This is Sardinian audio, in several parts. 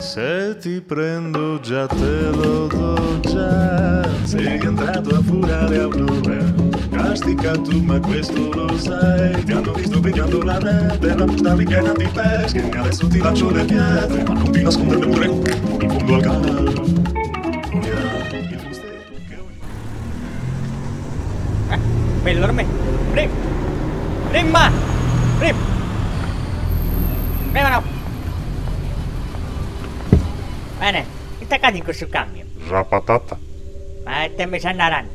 Se ti prendo già te lo do già Sei entrato a furare Aurora Casticato ma questo lo sai Ti hanno visto pigliando la rete La busta ripiena di pesche E adesso ti lancio le pietre Ma non ti nascondere pure In fondo al canale Il fuste che ogni Bello me. Prim. Primma. Prim. Prima no. Bene, ite ch'at in cussu camion? Sa patata. Ma ite mi ses narande?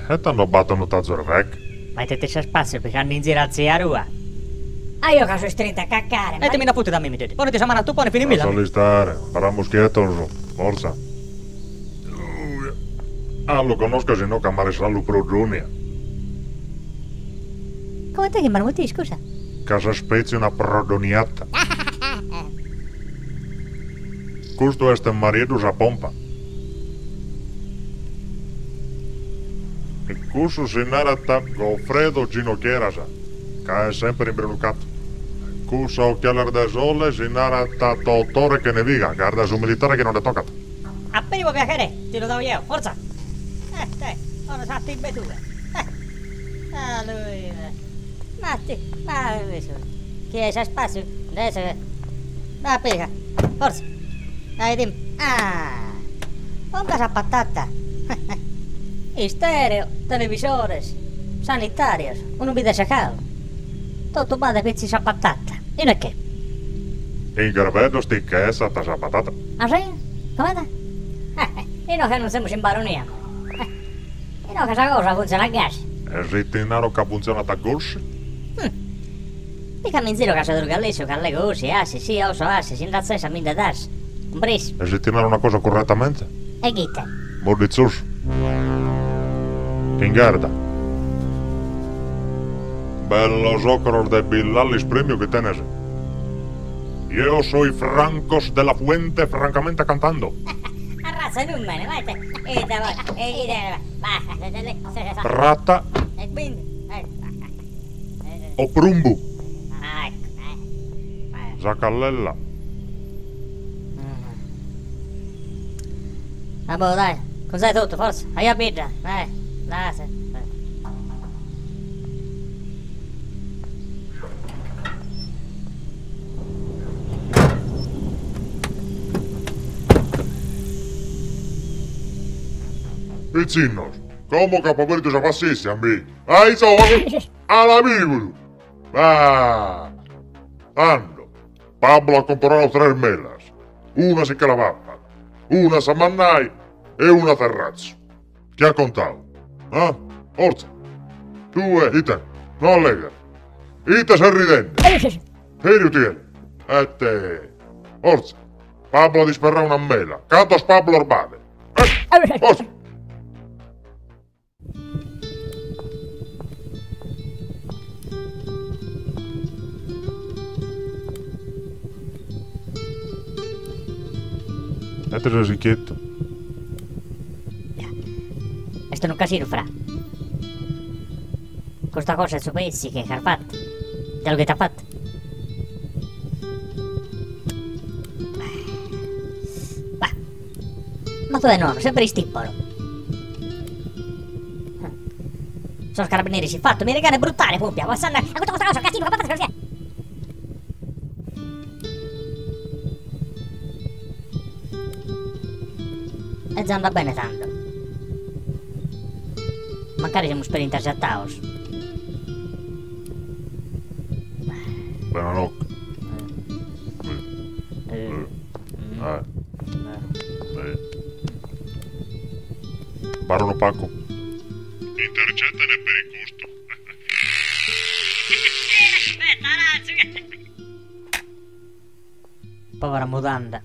E tando b'at unu tazu 'erveghe. Ma ite ti ses passu picande in ziru a tzia Rua? Ajò ca so istrintu a cacare, ma. E ite mi nd'afutit a mimi, pone ti sa manu a tupone finimila. Lassa l'istare, abbarramus chietos, fortza. A lu connosches inoghe a marissallu Proddonia? Comente chi m'as mutiu, iscusa? Ca ses petzi una proddoniata. Custu est Marieddu sa Pompa. E cussu si narat Goffredo Ginocchieras, ca est semper imbrenucatu. Cussa occhiales de sole si narat Totore Cheneviga, ca est de su militare chi non nde tocat. A primo piacere ti lu dao jeo, fortza! Eh, te, ora sa tibe tue. Eh, ah, lui, ma ti, ma chi est a spassu, nd'est, va piga, fortza, dai tim, ah, ponga sa patata, istereo, televisores, sanitarios, unu bidet secau, totu b'at petzi sa patata, inue che? In cherbeddos ti ch'essat sa patata. Ah si? Comente? Eh, inoghe non semus in Baronia, eh, inoghe sa cosa funtzionat gasi. E si ti naro ca funtzionat gosi? Hm. Picami in ziru ca so durgallissu, ca allego ossi, assi, si, osso, assi, si nd'atzessat mi nde das. Cumpris? E si ti naro una cosa curretamente? E ghite? Modditzosu. Chingarda. Bellos ocros de Billali ispremiu chi tenes. Jeo soi Francos de la Fuente francamente cantando. Arratza 'e numene, ma ite ite ite Prata o prumbu. Sa callella. Ah boh dai, cunzai totu, fortza, aia bidda, dai, dai. Pitzinnos, como ch'apo perdiu sa passèssia, mi. Aizu a la bìvudu! Ah! Tando, Pablo at comporau tres melas, una si che la papat, una sa mannai e una terratzu. Chie at contau? Ah? Fortza! Tue, ite? No allegas! Ite ses ridende? Seriu ti est? Ete! Fortza! Pablo at isperrau una mela. Cantos Pablos b'at? Eh! Fortza! Ite ses inchietu? Est unu casinu, fra. Custa cosa 'e su pessiche ch'as fatu, de lu chi t'at fatu. Bah. Ma tue nono, sempre istibboro. Sos carabineris ifatu mi regane brutale, pumpia, passande a custa custa cosa, casinu, E già andat bene tando. Mancari semus peri intercetados. Buonanotte. Eh. Eh. Eh. Abarra unu pagu. Intercettene peri custu. Povera mudanda.